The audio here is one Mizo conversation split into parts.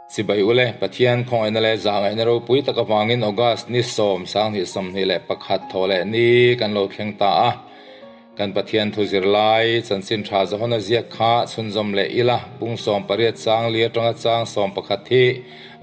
Chibai ule, Pathian khawngaihna leh zahngaihna ropui tak avangin August ni sawm, 2021 thaw leh ni kan lo thleng ta a. Kan Pathian thu zirlai chanchin tha zahawna ziak kha chhunzawm leh ila, bung 18 chang li atanga chang 11 hi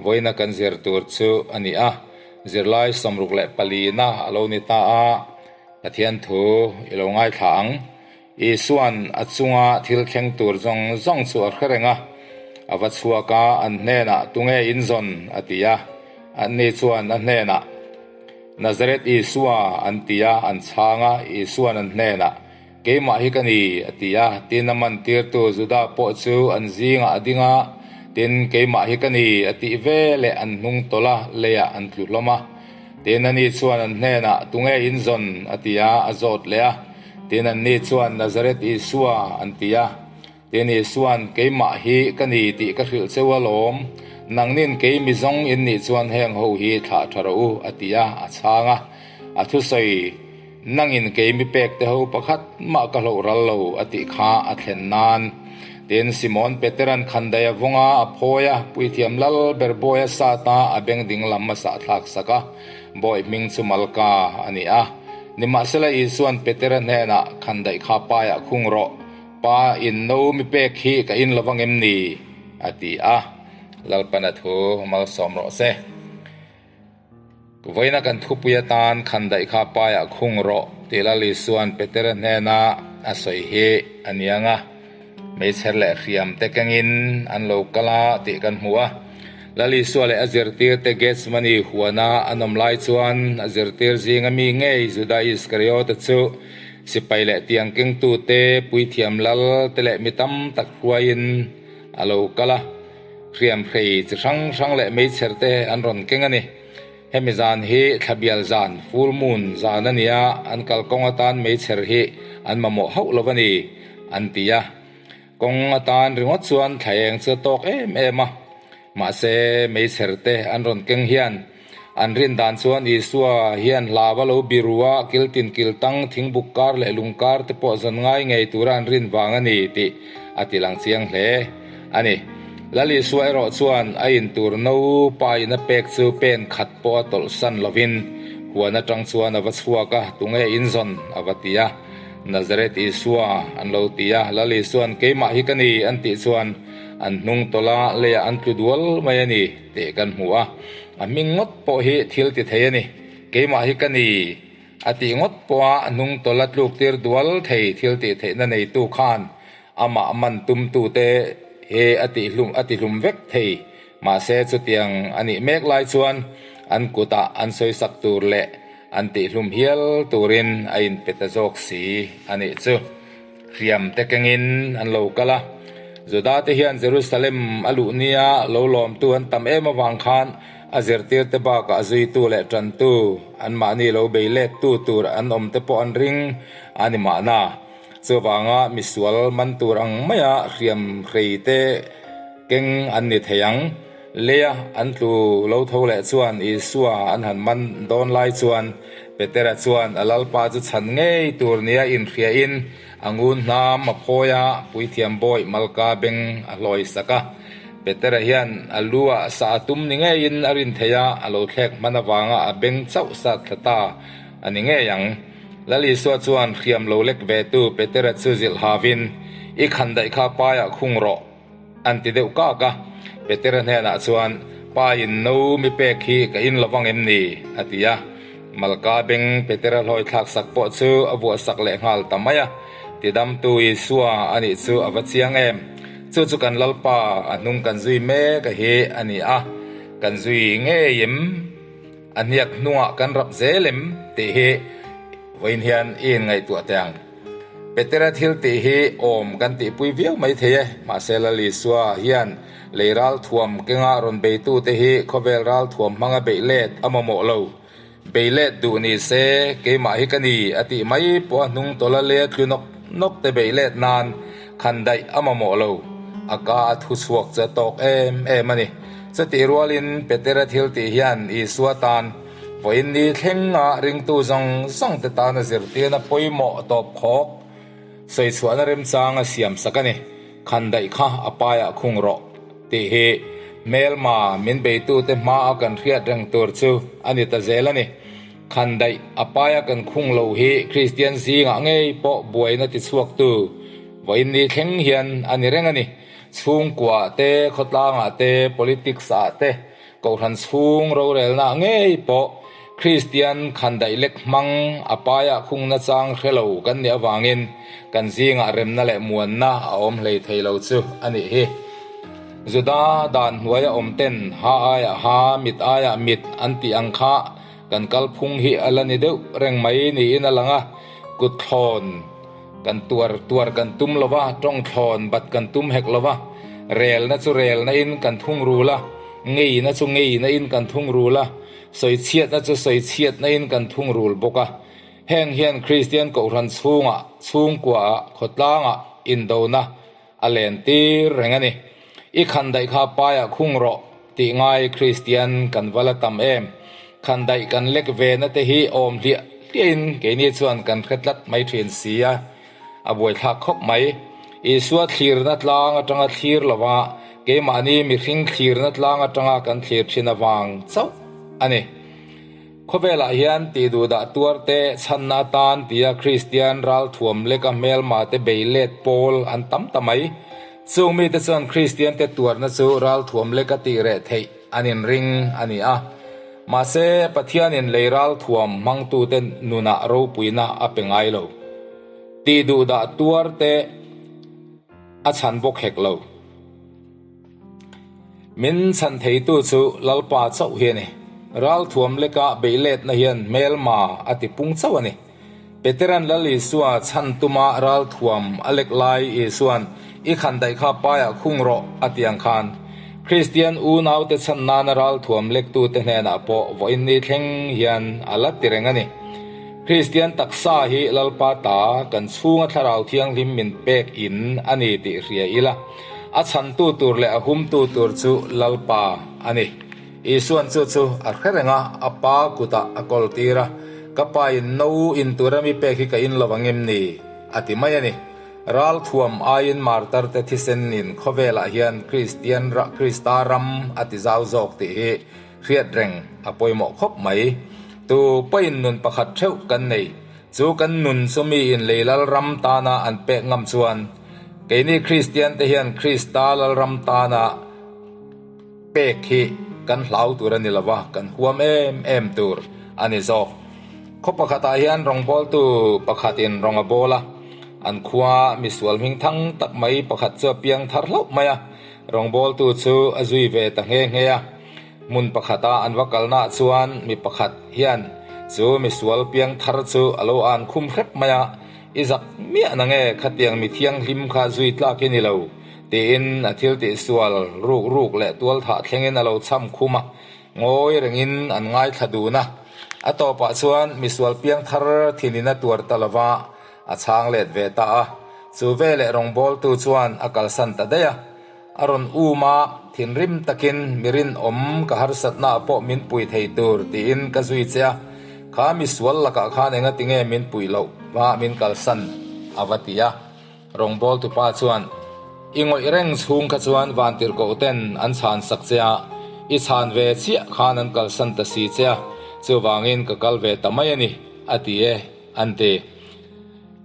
vawiina kan zir tur chu a ni a. Zirlai 64 na a lo ni ta a, Pathian thu i lo ngaithla ang. Isua'n a chunga thil thleng tur zawng zawng chu a hre reng a, a va chhuak a, an hnenah, Tunge in zawn? a ti a. Anni chuan a hnenah, Nazareth Isua, an ti a, an chhang a. Isua'n an hnenah, Keimah hi ka ni, a ti a. Tin, a mantirtu Juda pawh chu an zingah a ding a, Tin, keimah hi ka ni, a tih ve leh an hnung tawlh a, leiah an tlu hlawm a. Tin, ani chuan an hnenah, Tunge in zawn? a ti a, a zawt leh a. Tin, anni chuan, Nazareth Isua, an ti a. Tin, Isua'n, Keimah hi ka ni tih ka hrilh cheu alawm. Nangnin kei mi zawng in nih chuan heng ho hi thlah tha rawh u, a ti a, a chhang a. A thusawi, Nangin kei mi pek te ho pakhat mah ka hloh ral lo, a tih kha a thlen nan. Tin, Simon Petera'n khandaih a vawng a, a phawi a, puithiam lal ber bawi a sat a, a beng ding lam a sahthlak sak a. Bawi hming chu Malka a ni a. Nimahsela Isua'n Petera hnenah, Khandaih kha paiah khung rawh. Pa in no mi pek hi ka in lovang em ni? a ti a. Lalpana thu malsawm rawh se. Vawiina kan thupui atan khandaih kha paiah khung rawh tih Lal Isua'n Petera hnena a sawi hi a niang a. Meichher leh hriam te kengin an lo kal a tih kan hmu a. Lal Isua leh a zirtirte Gethsemane huana an awm lai chuan a zirtir zinga mi ngei Juda Iskariota chu Sipai leh tiang kengtute, puithiam lal te leh mi tam tak hruaiin a lo kal a, hriam hrei chi hrang hrang leh meichher te an rawn keng a ni. Hemi zan hi thlabial zan, full moon, zan a ni a, an kalkawng atan meichher hi an mamawh hauh lo a ni, an ti a. Kawng atan ringawt chuan thla eng chu a tawk em em a, mahse meichher te an rawn keng hian an rin dan chuan Isua hian hlava lo biru a, kiltin kiltang, thingbuk kar leh lung kar te pawh zawn ngai ngei tura an rin vang a ni tih a ti lang chiang hle a ni. Lal Isua erawh chuan a intur no pa in a pek chu pen khat pawh a tawlh san lovin huan atang chuan a va chhuak a, tunge in zawn a va ti a. Nazareth Isua an lo ti a, Lal Isua'n keimah hi ka ni an tih chuan an hnung tawlh a, leiah an tlu dual mai a ni tih kan hmu a. A hming ngawt pawh hi thil ti thei a ni, keimah hi ka ni a tih ngawt pawha a hnung tawlh a tluk tir dual thei thil tih theihna neitu khan amah man tumtute hi a tihhlum a tihlum vek thei. Mahse chutiang a nih mek lai chuan an kutah an sawisak tur leh An tihhlum hial turin a inpe ta zawk si a nih chu. Hriam te kengin an lo kal a. Juda te hian Jerusalem a luh nia lo lawmtu an tam em avang khan a zirtirte bakah zuitu leh tantu, anmahni lo bei lettu tur an awm te pawh an ring a ni mahna. Chuvanga misual man tur ang maia hriam hrei te keng an ni thei ang. Leia an tlu lo tho leh chuan Isua an han man dawn lai chuan Petera chuan a Lalpa chu chhan ngei tur nia inhriain a ngun hnam a phawi a, puithiam bawi Malka beng a hlawi sak a. Petera hian a lu ah sa a tum ni ngeiin a rin theih a, a lo thlek hman avanga a beng chauh sat thla ta a ni ngei ang. Lal Isua chuan hriam lo lek ve tu Petera chu zilh havin, I khandaih kha paiah khung rawh. An ti deuh kak a. Petera hnenah chuan, Pa in no mi pek hi ka in lovang em ni? a ti a. Malka beng Petera hlawi thlak sak pawh chu a vuah sak leh nghal ta mai a. Tidamtu Isua a nih chu a va chiang em! Chu chu kan Lalpa a hnung kan zui mek a hi a ni a, kan zui ngei em? A hniak hnungah kan rap zel em? tih hi vawiin hian i inngaihtuah teh ang. Petera thil tih hi awm kan tihpui viau mai thei e, mahse Lal Isua hian lei ral thuam kenga rawn beitute hi khawvel ral thuam hmanga beih let a mamawh lo. Bei let duh ni se keimah hi ka ni a tih mai pawh a hnung tawlh a le tlu nawk nawk te beih let nan khan daih a mamawh lo. A ka a thu chhuak chu a tawk em em a ni. Chutih rualin Petera thil tih hian Isua tan Vawiin ni thlenga ringtu zawng zawng te tana zirtirna pawimawh tawp khawk sawichhuahna remchang a siam sak a ni. Khandaih kha a paiah khung rawh tih hi Hmelma min beitute hmaa kan hriat reng tur chu a ni ta zel a ni. Khandaih a paia kan khung lo hi Kristian zingah ngei pawh buaina tichhuaktu vawiin ni thleng hian a ni reng a ni. Chhungkuaah te, khawtlangah te, politics ah te, kohhran chhung rorelnaah ngei pawh Kristian khandaih lek hmang a paia khungna chang hre lo kan nih avangin kan zingah remna leh muanna a awm hlei thei lo chu a nih hi. Juda dan hnuaia awm ten ha aiah ha, mit aiah mit an tih ang kha kan kalphung hi a la ni deuh reng mai niin a lang a, kut thlawn kan tuar tuar kan tum lo va, tawng thlawn bat kan tum hek lo va, relna chu relna in kan thung rul a, ngeina chu ngeina in kan thung rul a, sawichhiatna chu sawichhiatna in kan thung rul bawk a. Heng hian Kristian Kohhran chhungah, chhungkuaah, khawtlangah indona a len tir reng a ni. I khandaih kha paiah khung rawh tih ngai Kristian kan va la tam em? Khandaih kan lek ve na te hi awm hliah hliahin keini chuan kan hre tlat mai thin si a, a buaithlak khawp mai. Isua thlirna tlang atanga thlir lova keimahni mihring thlirna tlang atanga kan thlir thin avang chauh a ni. Khawvelah hian tihduhdah tuarte chhanna atan tia Kristian ralthuam leka hmelmate bei let pawl an tam ta mai. Chung mite chuan Kristiante tuarna chu ralthuam leka tih reh theih an inring a ni a. Mahse, Pathianin lei ralthuam hmangtute nunah ropuina a pe ngai lo. Tihduhdah tuarte a chhan bawk hek lo. Min chhan theitu chu Lalpa chauh hi a ni. Ralthuam leka beihletna hian hmelma a ti pung chauh a ni. Peteran Lal Isua chhan tuma ralthuam a lek lai Isua'n i khandaih kha paiah khung rawh a ti ang khan Kristian unaute chhan nana ralthuam lektute hnenah pawh vawiin ni thleng hian a la ti reng a ni. Kristian taksa hi Lalpa ta kan chhunga Thlarau Thianghlim min pek in a ni tih hria ila. A chhantu tur leh a humtu tur chu Lalpa a ni. Isuan chu chu a hre reng a, a pa kutah a kawl tir a, Ka pa in no in tura mi pek hi ka in lo ang em ni? a ti mai a ni. Ralthuam aiin martarte thisen in khawvelah hian Kristian Krista ram a ti zau zawk tih hi hriat reng a pawimawh khawp mai. Tu pawhin nun pakhat theuh kan nei. Chu kan nun chu mi in lei lalram tana an pek ngam chuan keini Kristian te hian Krista lalram tana pek hi kan hlau tur a ni lo va, kan huam em em tur a ni zawk. Khaw pakhatah hian rawngbawltu pakhatin rawng a bawl a, an khua misual hming thang tak mai pakhat chu a piang thar hlauh mai a, rawngbawltu chu a zui ve ta nghe nghe a. Hmun pakhata an va kalnaah chuan mi pakhat hian chu misual piang thar chu a lo an khum hrep mai a, I zak miah na nge khatiang mi thianghlim kha zui tlak i ni lo, tiin a thil tihsual ruk ruk leh tualthah thlengin a lo cham khum a, ngawi rengin an ngaithla dun a. A tawpah chuan misual piang thar thinin a tuar ta lova, a chhang let ve ta a. Chu veleh rawngbawltu chuan a kalsan ta daih a. A rawn um a, thinrim takin mi rinawm ka harsatnaah pawh min pui thei tur tiin ka zui che a, kha misual lakah khan enga tinge min puih loh va min kalsan a va ti a. Rawngbawltu pa chuan, I ngawih reng chhung kha chuan vantirhkoh ten an chhan sak che a, i chhan ve chiah khan an kalsan ta si che a, chuvangin ka kal ve ta mai a ni, a ti e, an ti.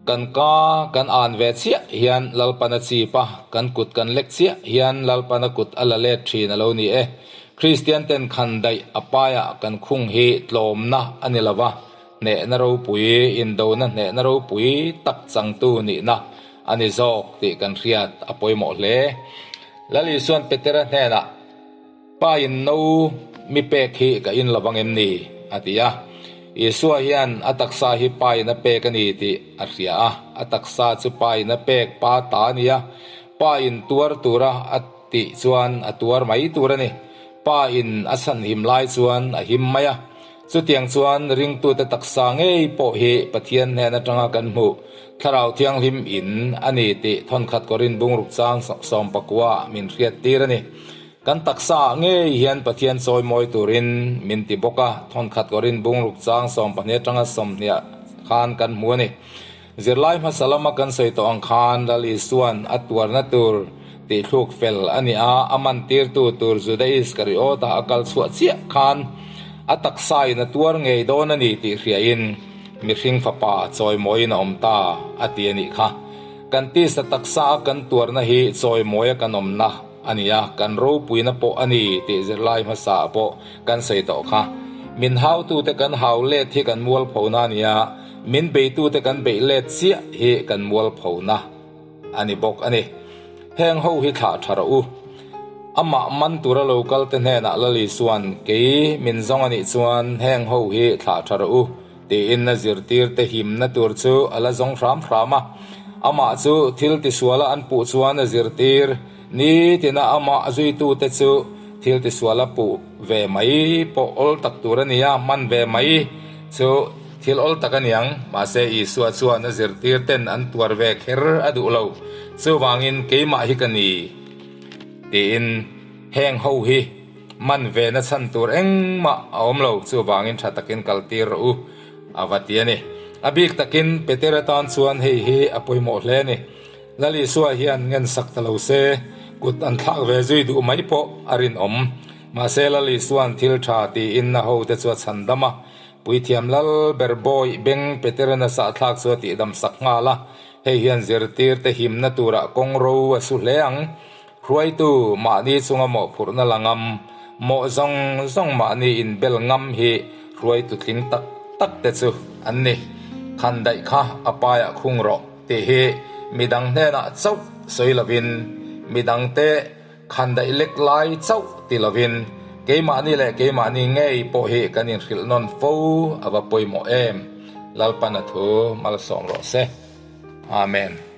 Kan ka kan an ve chiah hian Lalpana chip a, kan kut kan lek chiah hian Lalpana kut a la let thin a lo ni e. Kristian ten khan daih a paiah kan khung hi tlawmna a ni lo va, hnehna ropui, indona hnehna ropui tak changtu nihna a ni zawk tih kan hriat a pawimawh hle. Lal Isuan Petera hnenah. Pa in no mi pek hi ka in lovang em ni? a ti a. Isua hian a taksa hi pa in a pek a ni tih a hria a. A taksa chu pa in a pek pa ta a ni a. Pa in tuar tura a tih chuan a tuar mai tur a ni. Pa in a chhanhim lai chuan a him mai a. Chutiang chuan ringtute taksa ngei pawh hi Pathian hnen atanga kan hmuh Thlarau Thianghlim in a ni tih thawnkhat Korin bungruk chang sawmpakua min hriattir a ni. Kan taksa ah ngei hian Pathian chawi mawi turin min ti bawk a, thawnkhat Korin bungruk chang 12 atanga 20 khan kan hmu a ni. Zirlai hmasa lama kan sawi tawh ang khan Lal Isua'n a tuarna tur. Tih thluk fel a ni a, a mantirtu tur Juda Iskariota a kal chhuah chiah khan a taksa in a tuar ngei dawn a ni tih hriain mihring fapa chawimawiin a awm ta a ti a nih kha. Kan tisa taksa a kan tuarna hi chawimawia kan awmna a ni a, kan ropuina pawh a ni tih zirlai hmasa ah pawh kan sawi tawh kha. Min hautute kan hau let hi kan mualphona a ni a, min beitute kan beih let chiah hi kan mualphona. A ni bawk a ni. Heng ho hi thlah tha rawh u. Amah man tura lo kal te hnenah Lali chuan, Kei min zawng a nih chuan heng ho hi thlah tha rawh u, tiin a zirtir te himna tur chu a la zawng hram hram a. Amah chu thil tisuala an puh chuan a zirtir nitina amah zuitute chu thil tisuala puh ve mai pawh awl tak tur a ni a, hman ve mai chu Thil awl tak a niang, mahse Isua chuan a zirtir ten an tuar ve kher a duh lo. Chuvangin keimah hi ka ni tiin heng ho hi man ve na chhan tur engmah a awm lo, chuvangin tha takin kal tir rawh u a va ti a ni. A bik takin Peter atan chuan hei hi a pawimawh hle a ni. Lal Isua hian ngen sak ta lo se, kut an thlak ve zui duh mai pawh a rinawm. Mahse Lal Isua'n thil tha tiin a hote chu a chhan dam a, Puithiam lal ber bawi beng Peterana sahthlak chu a tihdam sak nghal a, hei hian zirtirte himna turah kawng ro a su hle ang. Hruaitu mahni chunga mawhphurhna la ngam, mawh zawng zawng mahni inbel ngam hi hruaitu tling tak tak te chu an ni. Khandaih kha a paiah khung rawh tih hi midang hnenah chauh sawi lovin midangte Khandaih lek lai chauh ti lovin keimahni leh keimahni ngei pawh hi kan inhrilh nawn fo a va pawimawh em? Lalpan a thu malsawm rawh se. Amen.